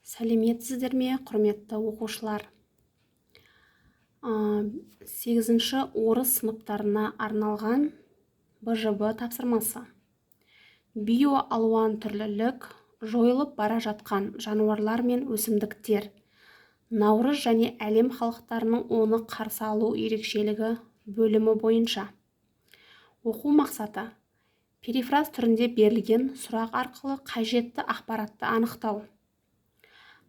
Сәлеметсіздер ме, құрметті оқушылар! 8-ші орыс сыныптарына арналған БЖБ тапсырмасы. Биоалуантүрлілік, жойылып бара жатқан жануарлар мен өсімдіктер, Наурыз және әлем халықтарының оны қарсы алу ерекшелігі бөлімі бойынша. Оқу мақсаты: перифраз түрінде берілген сұрақ арқылы қажетті ақпаратты анықтау.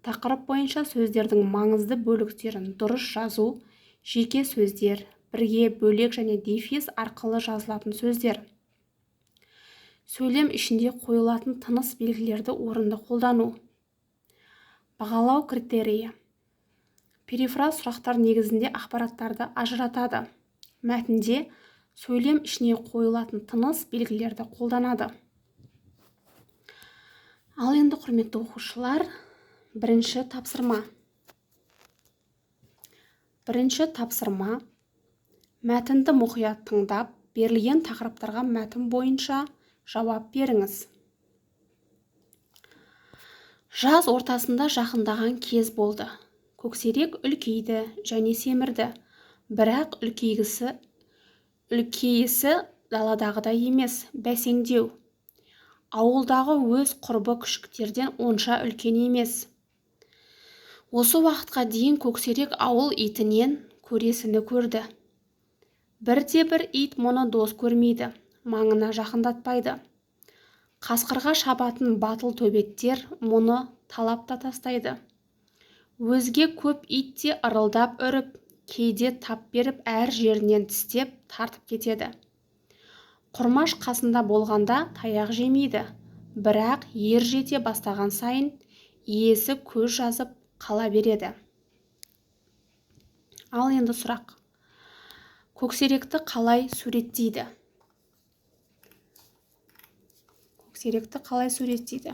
Тақырып бойынша сөздердің маңызды бөліктерін дұрыс жазу, жеке сөздер, бірге, бөлек және дефис арқылы жазылатын сөздер. Сөйлем ішінде қойылатын тыныс белгілерді орынды қолдану. Бағалау критерийі. Перифраз сұрақтар негізінде ақпараттарды ажыратады. Мәтінде сөйлем ішіне қойылатын тыныс белгілерді қолданады. Ал енді, құрметті оқушылар, бірінші тапсырма. Бірінші тапсырма: мәтінді мұқият тыңдап, берілген тақырыптарға мәтін бойынша жауап беріңіз. Жаз ортасында жақындаған кез болды. Көксерек үлкейді және семірді, бірақ үлкейісі даладағыдай емес, бәсеңдеу. Ауылдағы өз құрбы күшіктерден онша үлкен емес. Осы уақытқа дейін Көксерек ауыл итінен көресіні көрді. Бірде-бір ит мұны дос көрмейді, маңына жақындатпайды. Қасқырға шабатын батыл төбеттер мұны талап та тастайды. Өзге көп ит те ырылдап үріп, кейде тап беріп әр жерінен тістеп тартып кетеді. Құрмаш қасында болғанда таяқ жемейді, бірақ ер жете бастаған сайын иесі көз жазып қала береді. Ал енді сұрақ. Көксеректі қалай суреттейді? Көксеректі қалай суреттейді?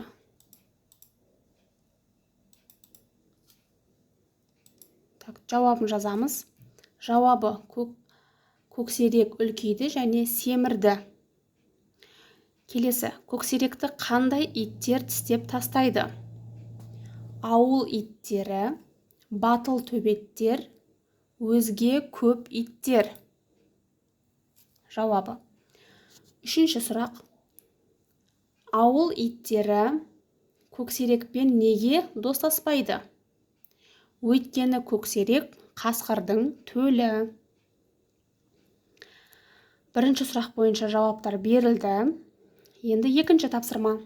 Так, жауабын жазамыз. Жауабы: көксерек үлкейді және семірді. Келесі, көксеректі қандай иттер тістеп тастайды? Ауыл иттері, батыл төбеттер, өзге көп иттер. Жауабы. Үшінші сұрақ. Ауыл иттері көксерекпен неге достаспайды? Өйткені көксерек қасқырдың төлі. Бірінші сұрақ бойынша жауаптар берілді. Енді екінші тапсырма.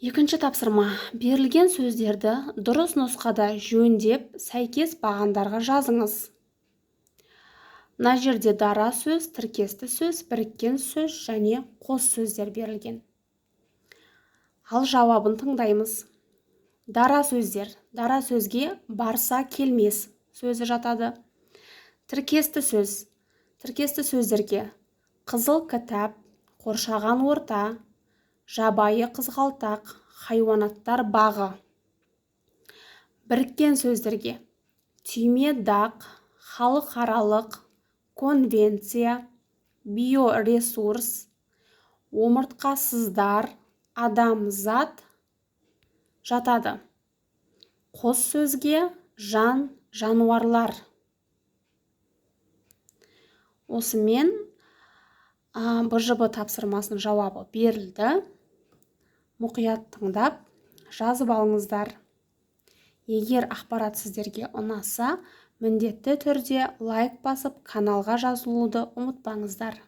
Екінші тапсырма. Берілген сөздерді дұрыс нұсқада жөндеп, сәйкес бағандарға жазыңыз. Мына жерде дара сөз, тіркесті сөз, біріккен сөз және қос сөздер берілген. Ал жауабын тыңдаймыз. Дара сөздер. Дара сөзге барса келмес сөзі жатады. Тіркесті сөз. Тіркесті сөздерге қызыл кітап, қоршаған орта, жабайы қызғалдақ, хайуанаттар бағы. Біріккен сөздерге түйме дақ, халықаралық конвенция, биоресурс, омыртқасыздар, адамзат жатады. Қос сөзге жан, жануарлар. Осымен БЖБ тапсырмасының жауабы берілді. Мұқият тыңдап, жазып алыңыздар. Егер ақпарат сіздерге ұнаса, міндетті түрде лайк басып, каналға жазылуды ұмытпаңыздар.